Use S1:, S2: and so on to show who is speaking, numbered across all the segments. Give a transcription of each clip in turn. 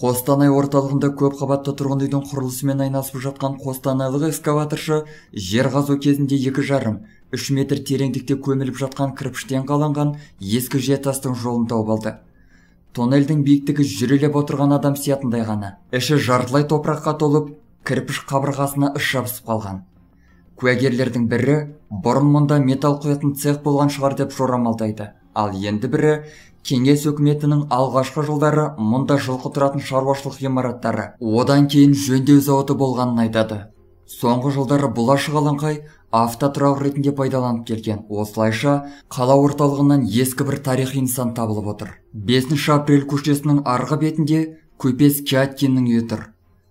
S1: Қостанай орталығында көп қабатты тұрғын үйдің құрылысымен айналысып жатқан қостанайлық экскаваторшы жер қазу кезінде 2,5-3 метр тереңдікте көміліп жатқан кірпіштен қаланған ескі жертастың жолын тауып алды. Тоннельдің биіктігі жүрелеп отырған адам сиятындай ғана. Іші жартылай топыраққа толып, кірпіш қабырғасына іш жабысып қалған. Куәгерлердің бірі бұрын мұнда металл құятын цех болған шығар деп жорамалдайды. Ал енді бірі Кеңес өкіметінің алғашқы жылдары мұнда жылқы тұратын шаруашылық ғимараттары, одан кейін жөндеу зауыты болғанын айтады. Соңғы жылдары бұл ашық алаңқай автотұрақ ретінде пайдаланып келген. Осылайша қала орталығынан ескі бір тарихи нысан табылып отыр. 5 апрель көшесінің арғы бетінде Көпес Кяткиннің үйі тұр.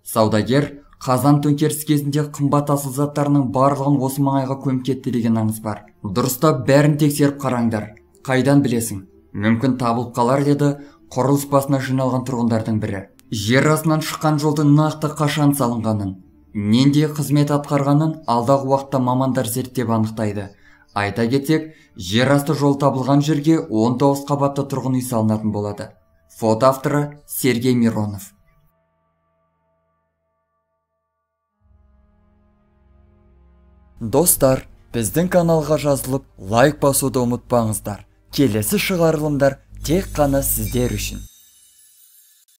S1: Саудагер қазан төңкерісі кезінде қымбат асыл заттарының барлығын осы маңайға көміп кетті деген аңыз бар. Дұрыстап бәрін тексеріп қараңдар. Қайдан білесің? Мүмкін табылып қалар, деді құрылыс басына жиналған тұрғындардың бірі. Жер астынан шыққан жолдың нақты қашан салынғанын, нендей қызмет атқарғанын алдағы уақытта мамандар зерттеп анықтайды. Айта кетсек, жер асты жол табылған жерге 19 қабатты тұрғын үй салынатын болады. Фото авторы Сергей Миронов. Достар, біздің каналға жазылып, лайк басуды ұмытпаңыздар. Келесі шығарылымдар тек қана сіздер үшін.